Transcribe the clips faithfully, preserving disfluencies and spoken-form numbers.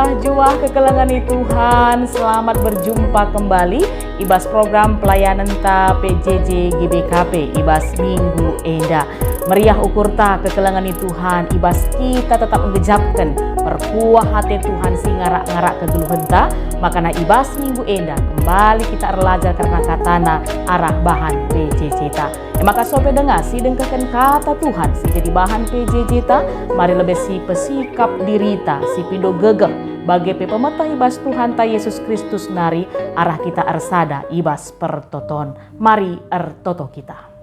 Juah kekelengen i Tuhan, selamat berjumpa kembali i bas program pelayanenta P J J G B K P i bas minggu enda. Meriah ukurta kekelengen i Tuhan, i bas kita tetap ngejapken perkuah ate Tuhan si ngarak-ngarak kegeluhenta, makana i bas minggu enda kembali kita erlajar kerna kataNa arah bahan P J J ta. E maka sope denga si dengkehken kata Tuhan si jadi bahan P J J ta, mari lebe si pesikap dirita, si pindo gegeh, bage pe pemeteh i bas Tuhanta Yesus Kristus nari arah kita ersada i bas pertoton. Mari ertoto kita.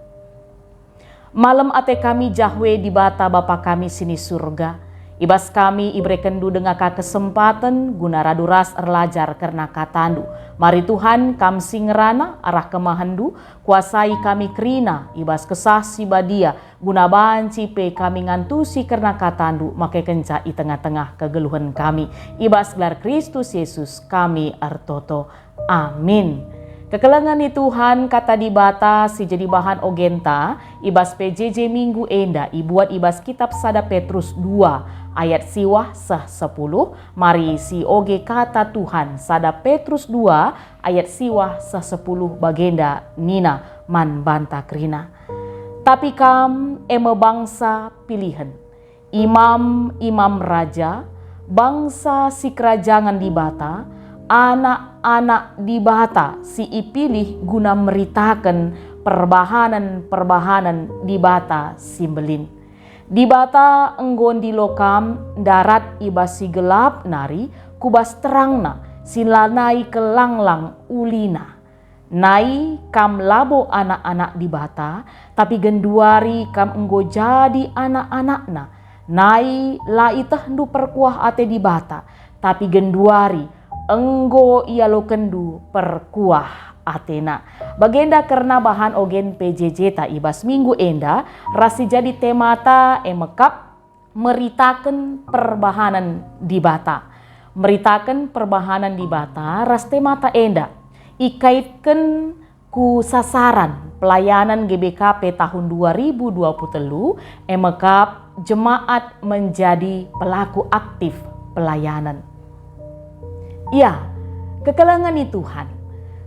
Malem ate kami Jahwe Dibata Bapa kami si ni Surga. I bas kami iberekenNdu denga ka kesempaten guna radu ras erlajar kerna kataNdu. Mari Tuhan, Kam si ngerana arah kemahenNdu, kuasai kami kerina i bas Kesah Si Badia, guna banci pe kami ngantusi kerna kataNdu makekenca i tengah-tengah kegeluhen kami. I bas gelar Kristus Yesus kami ertoto. Amin. Kekelengen i Tuhan, kata Dibata si jadi bahan ogenta i bas P J J minggu enda ibuat i bas kitab sada Petrus dua ayat siwah seh sepuluh. Mari si oge kata Tuhan, sada Petrus dua ayat siwah seh sepuluh bagenda nina man banta kerina, "Tapi kam e me bangsa pilihen, imam-imam raja, bangsa sikerajangen Dibata, anak-anak Dibata si ipilih guna meritaken perbahanen-perbahanen Dibata si mbelin. Dibata enggo ndilo kam ndarat i bas si gelap nari ku bas terangNa si lanai kelanglang ulina. Nai kam labo anak-anak Dibata, tapi genduari kam enggo jadi anak-anakNa. Nai la ietehndu perkuah ate Dibata, tapi genduari enggo ialokenndu perkuah ateNa." Bagenda kerna bahan ogen P J J ta i bas minggu enda, ras si jadi temata e mekap meritaken perbahanen Dibata. Meritaken perbahanen Dibata ras temata enda ikaitken ku sasaran pelayanan G B K P tahun dua ribu dua puluh telu, e mekap jemaat menjadi pelaku aktif pelayanan. Ya, kekelengen i Tuhan,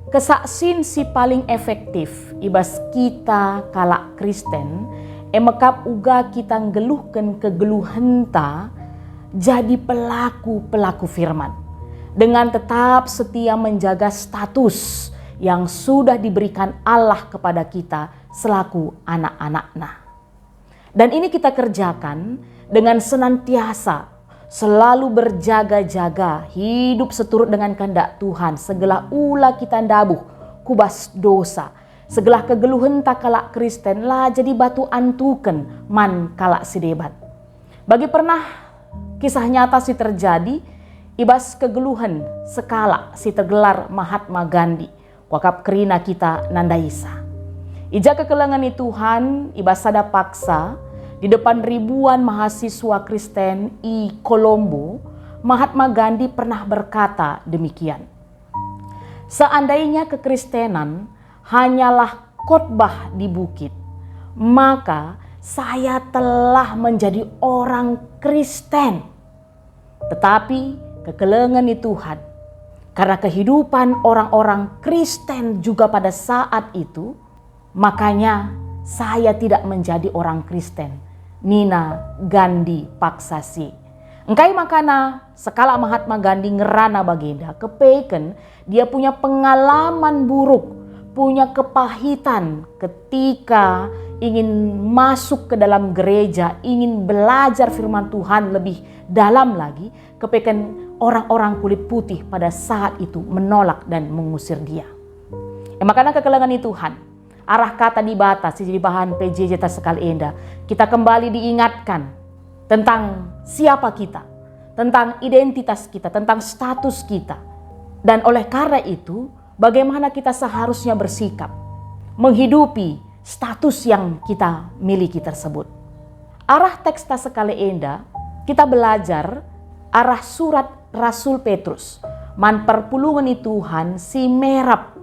kesaksin si paling efektif i bas kita kalak Kristen, e mekap uga kita nggeluhken kegeluhenta jadi pelaku-pelaku firman, dengan tetap setia menjaga status yang sudah diberikan Allah kepada kita selaku anak-anakNa. Dan ini kita kerjakan dengan senantiasa selalu berjaga-jaga, hidup seturut dengan kehendak Tuhan, segelah ula kita ndabuh ku bas dosa, segelah kegeluhenta kalak Kristen la jadi batu antuken man kalak si deban. Bagi pernah kisah nyata si terjadi i bas kegeluhen sekalak si tergelar Mahatma Gandhi. Kuakap kerina kita nandaisa. I ja kekelengen i Tuhan, i bas sada paksa, di depan ribuan mahasiswa Kristen i Colombo, Mahatma Gandhi pernah berkata demikian, "Seandainya kekristenan hanyalah khotbah di bukit, maka saya telah menjadi orang Kristen." Tetapi kekelengen i Tuhan, karena kehidupan orang-orang Kristen juga pada saat itu, makanya saya tidak menjadi orang Kristen, nina Gandhi paksa si. Engkai makana sekalak Mahatma Gandhi ngerana bagenda, kepeken dia punya pengalaman buruk, punya kepahitan ketika ingin masuk ke dalam gereja, ingin belajar firman Tuhan lebih dalam lagi, kepeken orang-orang kulit putih pada saat itu menolak dan mengusir dia. E makana kekelengen i Tuhan, arah kata Dibata si jadi bahan P J J ta sekali enda, kita kembali diingatkan tentang siapa kita, tentang identitas kita, tentang status kita. Dan oleh karena itu, bagaimana kita seharusnya bersikap, menghidupi status yang kita miliki tersebut. Arah teks ta sekali enda, kita belajar arah surat Rasul Petrus man perpulungen i Tuhan si merap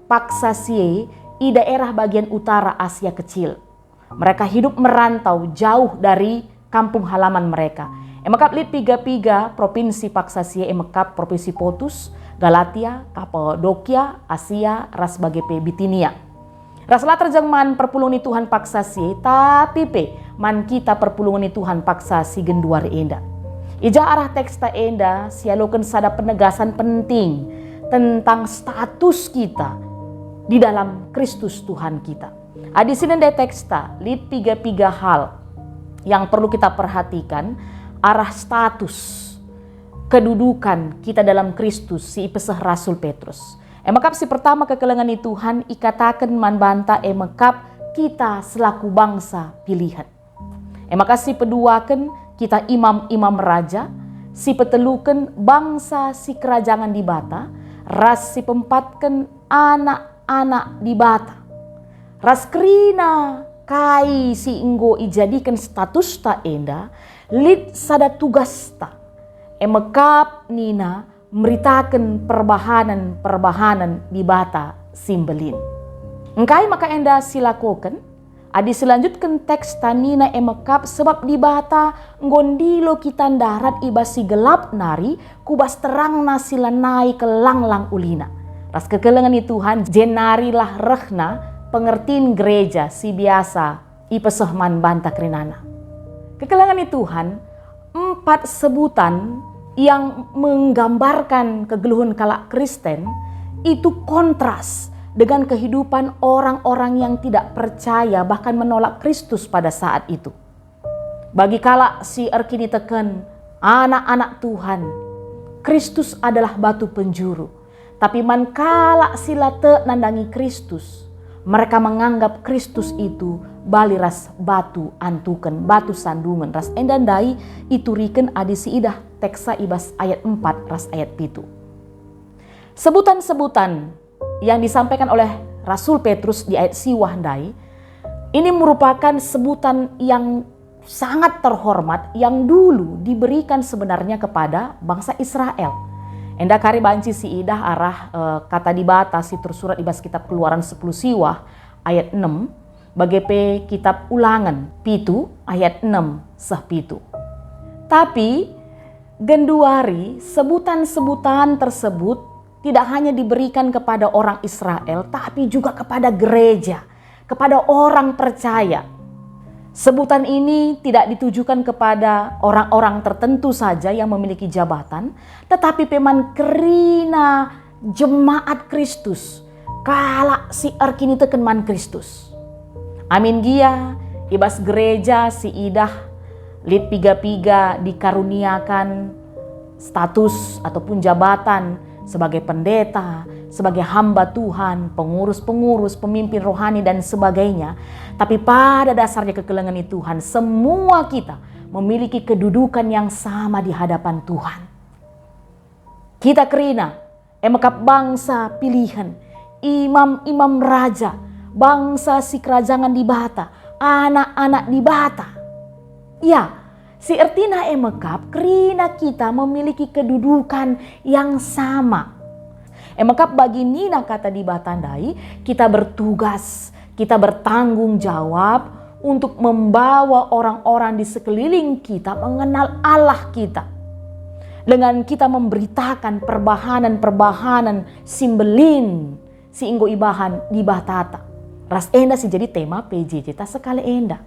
paksa si e i daerah bagian utara Asia Kecil. Mereka hidup merantau jauh dari kampung halaman mereka. E mekap lit piga-piga propinsi paksa si e, e mekap propinsi Pontus, Galatia, Kapadokia, Asia, ras bage pe Bitinia. Ras la terjeng man perpulungen ni Tuhan paksa si e, tapi pe man kita perpulungen ni Tuhan paksa si genduari enda. I ja arah teksta enda sialoken sada penegasan penting tentang status kita di dalam Kristus Tuhan kita. Adi si nende teksta, lit piga-piga hal yang perlu kita perhatikan arah status kedudukan kita dalam Kristus si ipeseh Rasul Petrus. E mekap si pertama kekelengen ni Tuhan ikataken man banta e mekap kita selaku bangsa pilihen. E maka si peduaken kita imam-imam raja, si peteluken bangsa si kerajangen Dibata, ras si peempatken anak-anak Dibata. Ras kerina kai si enggo ijadiken statusta enda, lit sada tugasta, e mekap nina meritaken perbahanen-perbahanen Dibata si mbelin. Engkai maka enda silakoken? Adi silanjutken teksta nina e mekap sebab Dibata enggo ndilo kita ndarat i bas si gelap nari ku bas terangna si lanai kelanglang ulina. Ras kekelengen ni Tuhan, jenarilah rehna pengertin gereja si biasa ipeseh man banta kerinana. Kekelengen ni Tuhan, empat sebutan yang menggambarkan kegeluhen kalak Kristen itu kontras dengan kehidupan orang-orang yang tidak percaya, bahkan menolak Kristus pada saat itu. Bagi kalak si erkiniteken anak-anak Tuhan, Kristus adalah batu penjuru. Tapi man kalak si la tek nandangi Kristus, mereka menganggap Kristus itu bali ras batu antuken, batu sandungen, ras enda ndai ituriken adi siidah teksta i bas ayat empat ras ayat pitu. Sebutan-sebutan yang disampaikan oleh Rasul Petrus di ayat siwah ndai, ini merupakan sebutan yang sangat terhormat yang dulu diberikan sebenarnya kepada bangsa Israel. Enda kari banci siidah arah, eh, kata Dibata si tersurat i bas kitab Keluaran sepuluh siwah ayat enam, bage pe kitab Ulangen pitu ayat enam seh pitu. Tapi genduari sebutan-sebutan tersebut tidak hanya diberikan kepada orang Israel, tapi juga kepada gereja, kepada orang percaya. Sebutan ini tidak ditujukan kepada orang-orang tertentu saja yang memiliki jabatan, tetapi pe man kerina jemaat Kristus, kalak si erkiniteken man Kristus. Amin gia, i bas gereja siidah lit piga-piga dikaruniakan status ataupun jabatan sebagai pendeta, sebagai hamba Tuhan, pengurus-pengurus, pemimpin rohani, dan sebagainya. Tapi pada dasarnya kekelengen ni Tuhan, semua kita memiliki kedudukan yang sama di hadapan Tuhan. Kita kerina, e mekap bangsa pilihen, imam-imam raja, bangsa si kerajangen Dibata, anak-anak Dibata. Ya, si ertina e mekap kerina kita memiliki kedudukan yang sama. E mekap bagi nina kata Dibata ndai, kita bertugas, kita bertanggung jawab untuk membawa orang-orang di sekeliling kita mengenal Allah kita. Dengan kita memberitakan perbahanen-perbahanen si mbelin si enggo ibahan Dibatata. Ras enda si jadi tema P J J ta sekali enda.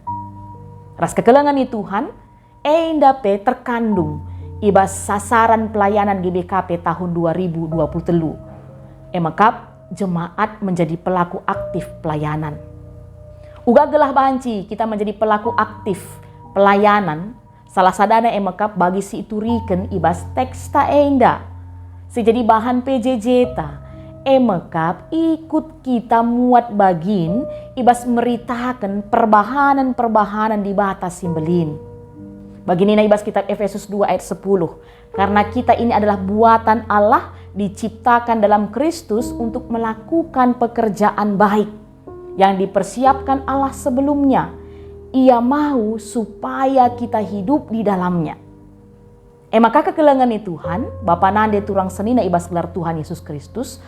Ras kekelengen ni Tuhan, enda pe terkandung i bas sasaran pelayanan G B K P tahun dua ribu dua puluh telu. E mekap jemaat menjadi pelaku aktif pelayanan. Uga gelah banci kita menjadi pelaku aktif pelayanan, salah sadana e mekap bagi si ituriken i bas teksta enda. Si jadi bahan P J J ta, e mekap ikut kita muat bagin i bas meritaken perbahanen-perbahanen Dibata si mbelin. Bagi nina i bas kitab Efesus dua ayat sepuluh, "Karena kita ini adalah buatan Allah, diciptakan dalam Kristus untuk melakukan pekerjaan baik yang dipersiapkan Allah sebelumnya. Ia mau supaya kita hidup di dalamnya." E maka kekelengen ni Tuhan, Bapa nande turang senina i bas gelar Tuhan Yesus Kristus,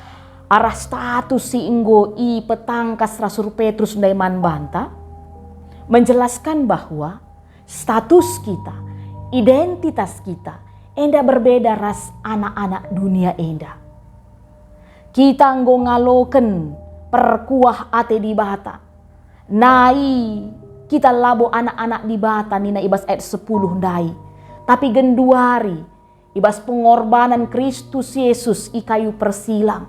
arah status si enggo ipetangkas Rasul Petrus ndai man banta, menjelaskan bahwa status kita Identitas kita enda berbeda ras anak-anak dunia enda. Kita enggo ngaloken perkuah ate Dibata. Nai kita labo anak-anak Dibata nina i bas ayat sepuluh ndai, tapi genduari i bas pengorbanan Kristus Yesus i kayu persilang.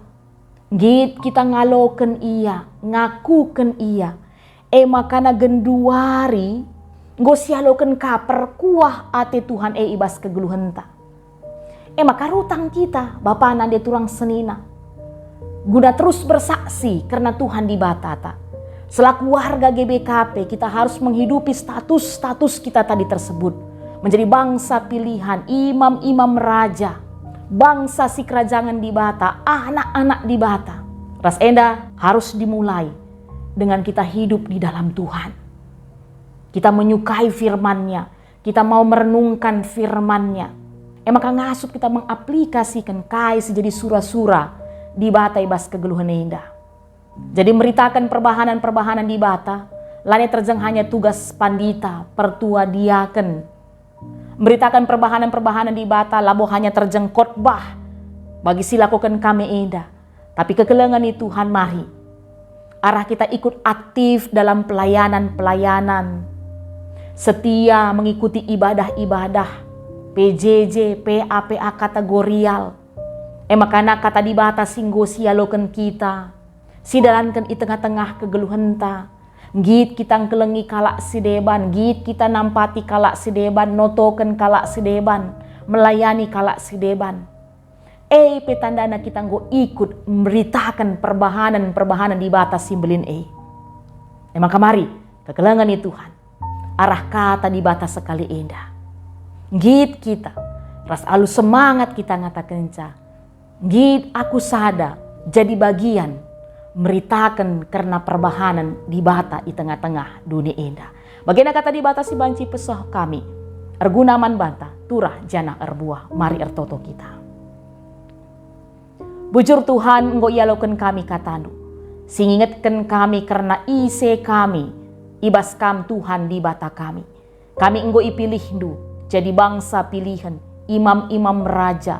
Nggit kita ngaloken Ia, ngakuken Ia, e makana genduari enggo sialoken ka perkuah ate Tuhan e i bas kegeluhenta. E maka rutang kita, bapa nande turang senina, guna terus bersaksi kerna Tuhan Dibatata. Selaku warga G B K P, kita harus menghidupi status-status kita tadi tersebut, menjadi bangsa pilihan, imam-imam raja, bangsa sikerajangen Dibata, anak-anak Dibata. Ras enda harus dimulai dengan kita hidup di dalam Tuhan. Kita menyukai firman-Nya, kita mau merenungkan firman-Nya. E maka ngasup kita mengaplikasiken kai si jadi sura-sura Dibata i bas kegeluhen enda. Jadi meritaken perbahanen-perbahanen Dibata, lanai terjeng hanya tugas pandita, pertua, diaken. Meritaken perbahanen-perbahanen Dibata labo hanya terjeng khotbah bagi si lakoken kami enda, tapi kekelengen ni Tuhan mari. Arah kita ikut aktif dalam pelayanan-pelayanan, setia mengikuti ibadah-ibadah, P J J, P A, P A kategorial. E makana Kata Dibata si enggo sialoken kita, sidalanken i tengah-tengah kegeluhenta. Nggit kita ngkelengi kalak si deban, nggit kita nampati kalak si deban, notoken kalak si deban, melayani kalak si deban. E pe tandana kita enggo ikut meritaken perbahanen-perbahanen Dibata si mbelin e. E maka mari, kekelengen ni Tuhan, arah Kata Dibata sekali enda. Nggit kita, ras alu semangat kita ngatakenca, nggit aku sada jadi bagian meritaken kerna perbahanen Dibata i tengah-tengah doni enda. Bagenda Kata Dibata si banci peseh kami, erguna man banta, turah janah erbuah. Mari ertoto kita. Bujur Tuhan, enggo ialoken kami KataNdu, si ngingetken kami kerna ise kami i bas Kam, Tuhan Dibata kami. Kami enggo ipilihndu jadi bangsa pilihen, imam-imam raja,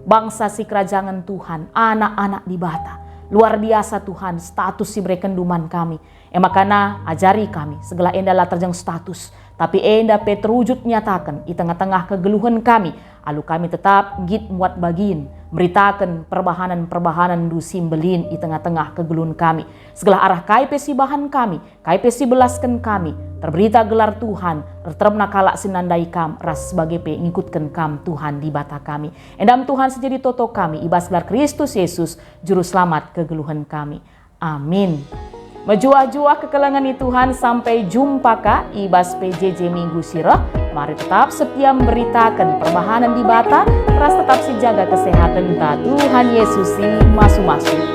bangsa sikerajangen Tuhan, anak-anak Dibata. Luar biasa Tuhan, status si iberekenNdu man kami. E makana ajari kami, segelah enda la terjeng status, tapi enda pe terujut nyataken i tengah-tengah kegeluhen kami, alu kami tetap nggit muat bagin meritaken perbahanen-perbahanenNdu si mbelin i tengah-tengah kegeluhen kami. Segelah arah kai pe si ibahan kami, kai pe si ibelasken kami, terberita gelar Tuhan, erteremna kalak si nandai Kam ras bage pe ngikutken Kam, Tuhan Dibata kami. Enda me Tuhan si jadi toto kami, i bas gelar Kristus Yesus, Juru Selamat kegeluhen kami. Amin. Mejuah-juah kekelengen ni Tuhan, sampai jumpa ka i bas P J J minggu si reh. Mari tetap setia mberitaken perbahanen Dibata, ras tetap sijaga kesehatenta. Tuhan Yesus si masu-masu.